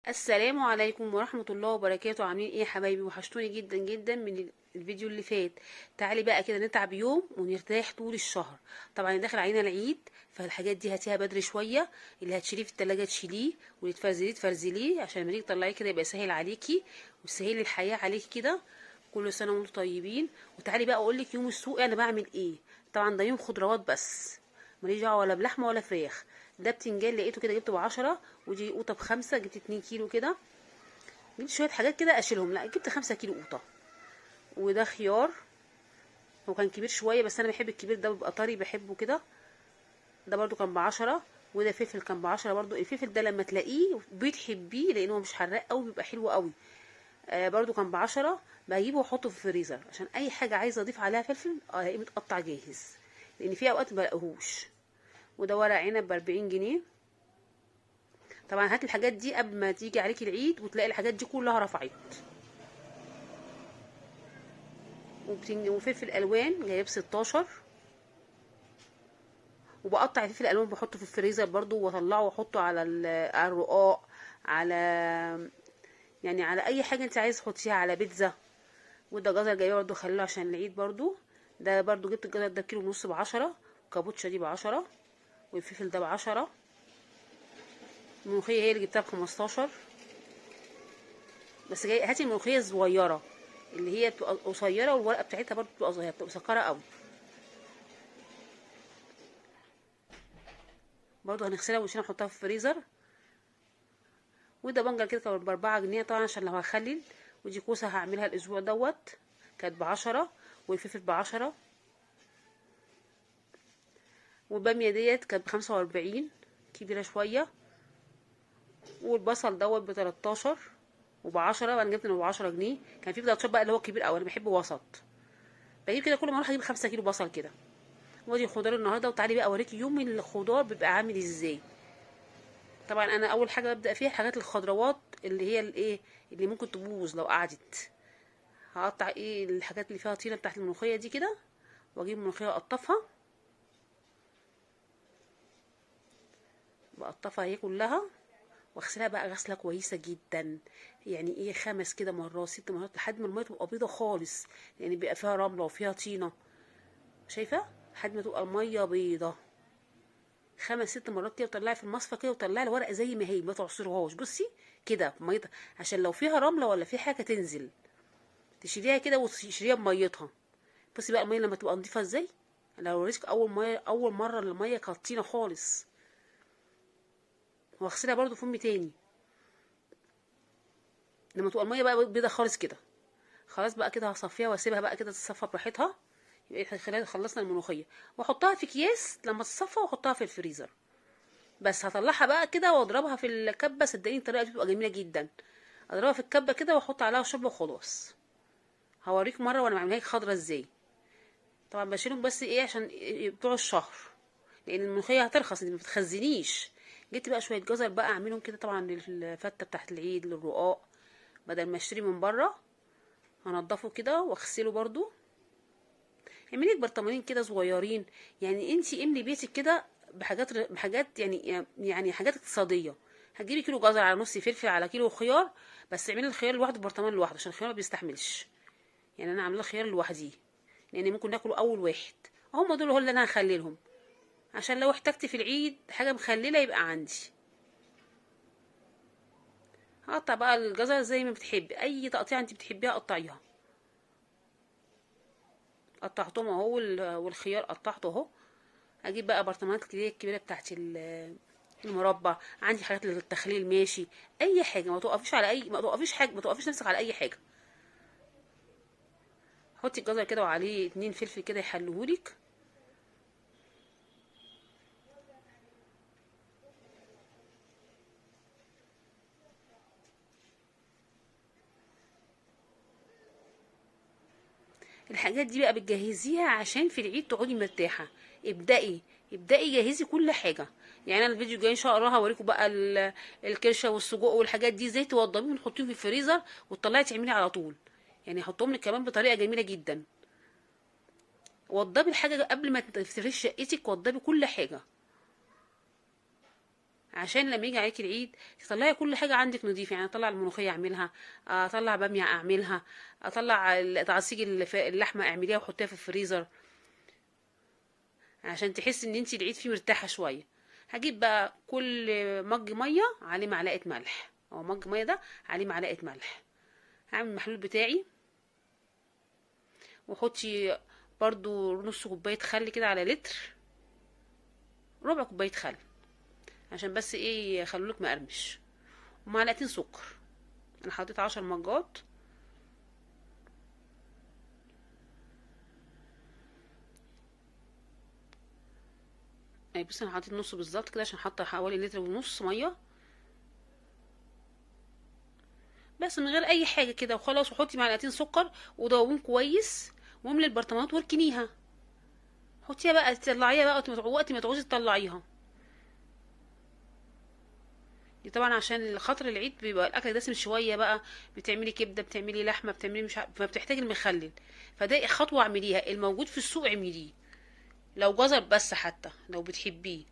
السلام عليكم ورحمة الله وبركاته. عاملين ايه يا حبايبي؟ وحشتوني جدا جدا من الفيديو اللي فات. تعالي بقى كده نتعب يوم ونرتاح طول الشهر. طبعا داخل علينا العيد، فالحاجات دي هاتيها بدري شوية. اللي هتشيليه في التلاجة تشيليه، واللي تفرزليه تفرزليه، عشان لما تيجي تطلعيه كده يبقى سهل عليكي وسهل الحياة عليكي كده. كل سنة وانتم طيبين. وتعالي بقى اقول لك يوم السوق انا بعمل ايه. طبعا ده يوم خضروات بس، ماليش دعوه ولا بلحمه ولا فراخ. ده بتنجان لقيته كده جبته ب10، ودي قوطه ب5، جبت 2 كيلو كده. جبت شوية حاجات كده اشيلهم، لا جبت 5 كيلو قوطه. وده خيار، هو كان كبير شوية بس انا بحب الكبير ده، بيبقى طري بحبه كده. ده برده كان ب10. وده فلفل كان ب10 برده. الفلفل ده لما تلاقيه بتحبيه لان هو مش حراق قوي، بيبقى حلو قوي. برده كان ب10. بجيبه واحطه في الفريزر عشان اي حاجة عايزه اضيف عليها فلفل الاقيه متقطع جاهز، لان في اوقات ما بلاقيهوش. وده ورق عنب ب40 جنيه. طبعا هات الحاجات دي قبل ما تيجي عليكي العيد وتلاقي الحاجات دي كلها رفعت. وفلفل الوان جايب 16. وبقطع الفلفل الالوان بحطه في الفريزر برضو، واطلعه واحطه على الرقاق، على يعني على اي حاجة انت عايز تحطيها، على بيتزا. وده جزر جايبه برضو خليله عشان العيد برضو. ده برضو جبت الجزر ده كيلو ونص ب10، الكابوتشا دي ب10، والفلفل ده ب10. الملوخية هي اللي جبتها ب15. بس جاي هاتي الملوخية الصغيرة اللي هي بتبقى قصيرة، والورقة بتاعتها برضو بتبقى صغيرة، بتبقى مسكره قوي. برضو هنغسلها ونشيلها نحطها في الفريزر. وده بنجر كده كان ب4 جنيه طبعا عشان لو هخلل. ودي كوسة هعملها الاسبوع دوت، كانت ب10، والفلفل ب10. والباميه ديت كانت ب45، كبيرة شوية. والبصل دوت ب13 وب10. انا جبت ب10 جنيه، كان في ب13 بقى اللي هو كبير قوي، انا بحبه وسط. بجيب كده كل ما اروح اجيب 5 كيلو بصل كده. وادي الخضار النهارده. وتعالي بقى اوريكي يوم الخضار بيبقى عامل ازاي. طبعا انا اول حاجة ببدا فيها الحاجات الخضروات اللي هي الايه اللي ممكن تبوظ لو قعدت. هقطع ايه الحاجات اللي فيها طينه بتاعت الملوخية دي كده، واجيب ملوخية اقطفها، بقطفها هي كلها، واغسلها بقى غسله كويسة جدا، يعني ايه 5 كده مرات 6 مرات لحد ما المية تبقى بيضة خالص، لان يعني بيبقى فيها رملة وفيها طينه. شايفه؟ لحد ما تبقى المية بيضة 5 6 مرات كده، وطلعي في المصفى كده، وطلعي الورقة زي ما هي، ما تعصرهاش. بصي كده ميتها، عشان لو فيها رملة ولا في حاجة تنزل، تشيليها كده وتشيليها بميتها. بصي بقى المية لما تبقى نضيفه ازاي. انا لو وريتك اول مرة المية كانت طينه خالص. واغسلها برده في امي تاني لما تبقى المية بقى بيضة خالص كده. خلاص بقى كده هصفيها واسيبها بقى كده تتصفى براحتها. يبقى احنا خلصنا الملوخية، واحطها في اكياس لما تتصفى، واحطها في الفريزر. بس هطلعها بقى كده واضربها في الكبه، صدقيني الطريقة دي بتبقى جميلة جدا. اضربها في الكبه كده واحط عليها شوربة وخلاص. هوريك مرة وانا بعملها لك خضرة ازاي. طبعا بشيلهم بس ايه عشان بتوع الشهر، لان الملوخية هترخص، انت ما بتخزنيش. جبت بقى شوية جزر بقى اعملهم كده طبعا للفته بتاعت العيد، للرقاق، بدل ما اشتري من بره. هنضفه كده واغسله برضو. اعملي لك برطمانين كده صغيرين، يعني انتي املي بيتك كده بحاجات يعني حاجات اقتصادية. هتجيبي كيلو جزر على نص فلفل على كيلو خيار، بس اعملي الخيار لوحده برطمان لوحده عشان الخيار ما بيستحملش. يعني انا عامله خيار لوحدي لان ممكن ناكله اول واحد. هم دول هو اللي انا هخليلهم، عشان لو احتجت في العيد حاجة مخلله يبقى عندي. هقطع بقى الجزر زي ما بتحبي، اي تقطيعه انت بتحبيها قطعيها. قطعتهم اهو، والخيار قطعته اهو. هجيب بقى برطمانات الكبيرة بتاعت المربى، عندي حاجات للتخليل ماشي، اي حاجة. ما توقفيش على اي، ما توقفيش حاجة، ما توقفيش نفسك على اي حاجة. حطي الجزر كده وعليه 2 فلفل كده يحلوهولك. الحاجات دي بقى بتجهزيها عشان في العيد تقعدي مرتاحة. ابدأي جهزي كل حاجة. يعني انا الفيديو الجاي ان شاء الله هوريكم بقى الكرشه والسجق والحاجات دي ازاي توضبيهم وتحطيهم في الفريزر وتطلعي تعملي على طول. يعني هحطهم لك كمان بطريقة جميلة جدا. وضبي الحاجة قبل ما تفرشي شقتك، وضبي كل حاجة عشان لما يجي عليك العيد تطلعي كل حاجة عندك نظيفة. يعني اطلع الملوخية اعملها، اطلع باميه اعملها، اطلع تعصيج اللحمة اعمليها وحطيها في الفريزر، عشان تحسي ان انتي العيد فيه مرتاحة شوية. هجيب بقى كل مج مية عليه معلقه ملح، او مج مية ده عليه معلقه ملح. هعمل المحلول بتاعي، وحطي برضو نص كوباية خل كده على لتر، ربع كوباية خل عشان بس ايه يخلولك مقرمش، ومعلقتين سكر. انا حطيت 10 مجات. اي بصي انا حطيت نص بالظبط كده عشان حاطه حوالي لتر ونص مية بس، من غير اي حاجة كده وخلاص. وحطي معلقتين سكر ودوبوهم كويس، واملي البرطمانات واركنيها. حطيها بقى، تطلعيها بقى وقت ما تعوزي تطلعيها. دي طبعا عشان خاطر العيد بيبقى الاكل دسم شوية بقى، بتعملي كبده، بتعملي لحمه، بتعملي مش فبتحتاجي المخلل. فده خطوة اعمليها، الموجود في السوق اعمليه، لو جزر بس حتى لو بتحبيه.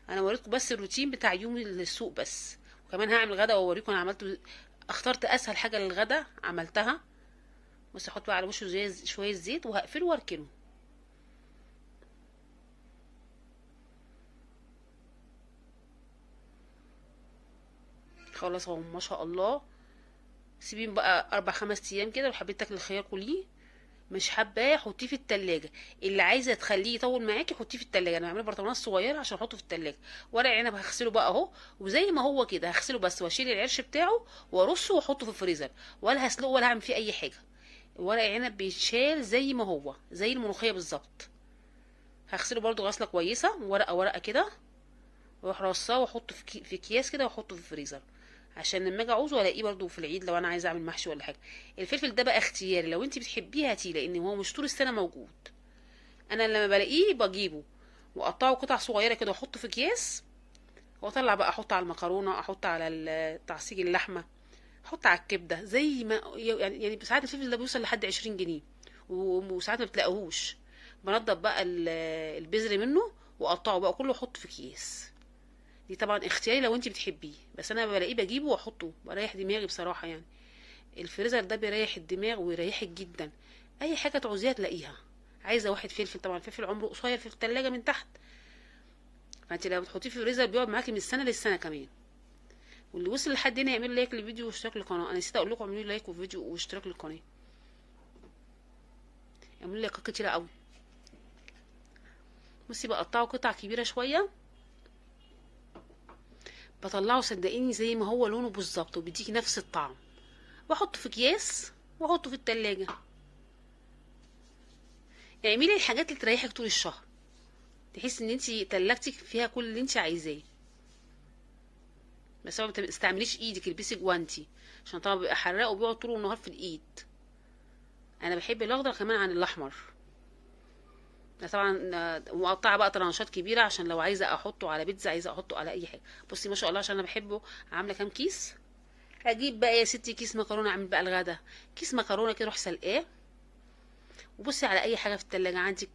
انا وريتكم بس الروتين بتاع يوم السوق بس، وكمان هعمل غدا واوريكم انا عملته. اخترت اسهل حاجة للغدا عملتها، بس احط بقى على وشه شوية زيت وهقفله واركنه. خلاص اهو ما شاء الله. سيبين بقى 4-5 ايام كده، لو حبيت تاكلي الخيار كليه، مش حباه حطيه في التلاجة. اللي عايزه تخليه يطول معاكي حطيه في التلاجة. انا بعمله برطمانات صغيرة عشان احطه في التلاجة. ورق عنب هغسله بقى اهو، وزي ما هو كده هغسله بس، واشيل العرش بتاعه وارصه واحطه في الفريزر، ولا هسلقه ولا هعمل فيه اي حاجة. ورق عنب بيتشال زي ما هو، زي الملوخية بالظبط. هغسله برده غسله كويسة، ورقة ورقة كده، واروح رصاه واحطه في اكياس كده واحطه في الفريزر، عشان لما اجي اعوزه الاقيه برده في العيد لو انا عايزه اعمل محشي ولا حاجة. الفلفل ده بقى اختياري، لو انت بتحبيه هاتيه، لان هو مش طول السنة موجود. انا لما بلاقيه بجيبه واقطعه قطع صغيرة كده واحطه في اكياس، واطلع بقى احطه على المكرونه، احطه على تعصيج اللحمة، احطه على الكبده، زي ما يعني ساعات الفلفل ده بيوصل لحد 20 جنيه، وساعات ما بتلاقيهوش. بنضف بقى البذر منه واقطعه بقى كله واحطه في اكياس. دي طبعا اختياري لو انت بتحبيه، بس انا بلاقيه بجيبه واحطه، بريح دماغي بصراحة. يعني الفريزر ده بيريح الدماغ ويريحك جدا، اي حاجة تعوزيها تلاقيها. عايزه واحد فلفل، طبعا الفلفل عمره قصير في التلاجة من تحت، فانت لو بتحطيه في الفريزر بيقعد معاكي من السنة للسنة كمان. واللي وصل لحد هنا يعمل like للفيديو واشتراك للقناة. انا نسيت اقول لكم اعملوا like وفيديو واشتراك للقناة، اعملوا لايكات كتيرة قوي. بصي بقطعه قطع كبيرة شوية، بطلعه صدقيني زي ما هو لونه بالظبط، وبيديكي نفس الطعم. واحطه في اكياس واحطه في التلاجة. اعملي الحاجات اللي تريحك طول الشهر، تحسي ان انتي تلاجتك فيها كل اللي انتي عايزاه. بس ما تستعمليش ايدك، البسي جوانتي عشان طبعا بيبقى حراق وبيقعد طول النهار في الايد. انا بحب الاخضر كمان عن الاحمر. طبعا مقطعه بقى طرنشات كبيرة عشان لو عايزه احطه على بيتزا، عايزه احطه على اي حاجة. بصي ما شاء الله عشان انا بحبه، عامله كام كيس. اجيب بقى يا ستي كيس مكرونه، اعمل بقى الغدا كيس مكرونه كده، اروح سلقاه. وبصي على اي حاجة في التلاجة، عندك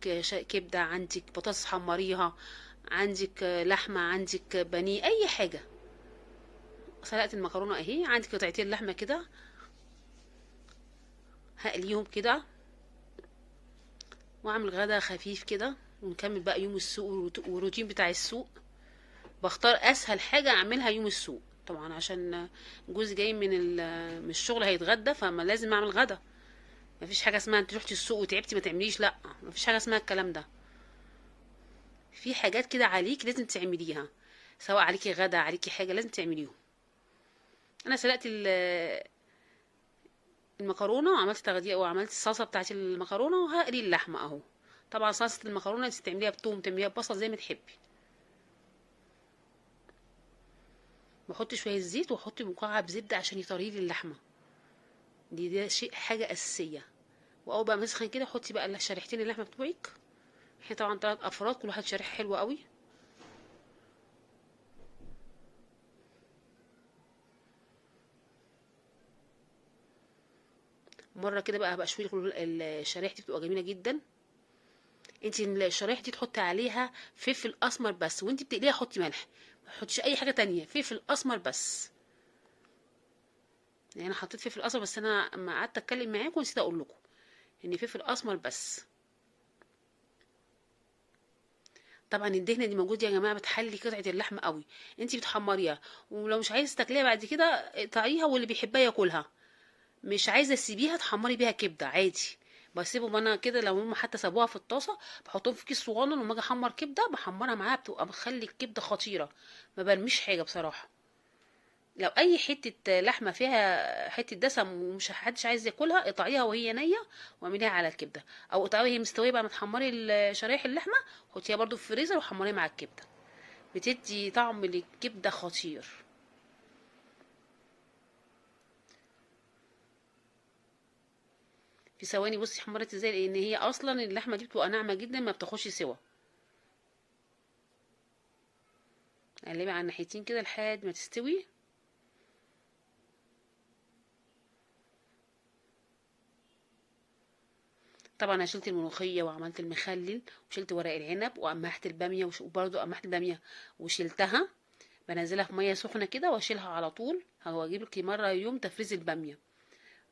كبده، عندك بطاطس حمريها، عندك لحمه، عندك بانيه، اي حاجة. سلقت المكرونه اهي، عندك قطعتين لحمه كده هقليهم كده، واعمل غدا خفيف كده، ونكمل بقى يوم السوق والروتين بتاع السوق. بختار اسهل حاجة اعملها يوم السوق طبعا، عشان جوزي جاي من الشغل هيتغدى، فما لازم اعمل غدا. مفيش حاجة اسمها انت رحتي السوق وتعبتي ما تعمليش، لا مفيش حاجة اسمها الكلام ده. في حاجات كده عليك لازم تعمليها، سواء عليكي غدا عليكي حاجة لازم تعمليهم. انا سلقت المكرونه وعملت تغذية وعملت الصلصه بتاعت المكرونه، وهقلي اللحمة اهو. طبعا صلصه المكرونه انت تعمليها بتوم، تعمليها ببصل، زي ما تحبي. بحط شوية زيت واحط مكعب زبدة عشان يطري لي اللحمة، دي شيء حاجة اساسية. واول بقى ما تسخن كده حطي بقى شريحتين اللحمة بتوعك. احنا طبعا 3 افراد، كل واحد شريحة حلوة قوي. مرة كده بقى هبقى اشوي الشرايح دي، بتبقى جميلة جدا. انت الشرايح دي تحطي عليها فلفل اسمر بس، وانت بتقليها حطي ملح، ما تحطيش اي حاجة تانية، فلفل اسمر بس. يعني انا حطيت فلفل اسمر بس، انا اما قعدت اتكلم معاكم نسيت اقول لكم ان فلفل اسمر بس. طبعا الدهنه دي موجودة يا جماعة، بتحلي قطعه اللحمة قوي. انت بتحمريها، ولو مش عايزه تاكليها بعد كده اقطعيها، واللي بيحبها ياكلها. مش عايزه تسيبيها تحمري بيها كبده عادي، بسيبهم انا كده. لو هم حتى سابوها في الطاسه بحطهم في كيس صغنن، وما اجي احمر كبده بحمرها معاها، بتبقى بخلي الكبده خطيرة. ما برميش حاجة بصراحة. لو اي حتة لحمه فيها حتة دسم ومش حدش عايز ياكلها، اقطعيها وهي نيه واعمليها على الكبده، او اقطعيها وهي مستوية بقى، ما تحمري شرايح اللحمة حطيها برده في الفريزر وحمريها مع الكبده، بتدي طعم للكبده خطير. في ثواني بصي حمرت ازاي، لان هي اصلا اللحمة دي بتبقى ناعمة جدا ما بتاخدش سوا. قلبي على الناحيتين كده لحد ما تستوي. طبعا انا شلت الملوخية وعملت المخلل وشلت ورق العنب وقمحت الباميه، وبرده قمحت الباميه وشلتها، بنزلها في مية سخنة كده واشيلها على طول. هجيب لك مرة يوم تفريز الباميه،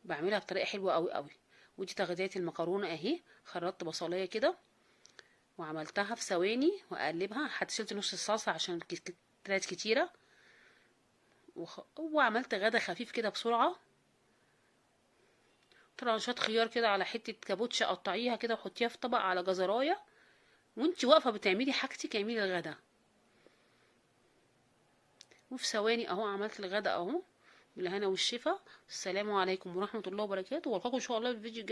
بعملها بطريقة حلوة قوي قوي. ودي تغذية المكرونه اهي، خرطت بصلايه كده وعملتها في ثواني واقلبها، حتى شلت نص الصلصه عشان طلعت كتيرة. وعملت غدا خفيف كده بسرعة، طرنشات خيار كده على حتة كابوتشا، قطعيها كده وحطيها في طبق على جزرايه، وانتي واقفة بتعملي حاجتك اعملي الغدا. وفي ثواني اهو عملت الغدا اهو، بالهنا والشفا. السلام عليكم ورحمة الله وبركاته، والقاكم ان شاء الله في الفيديو الجاي.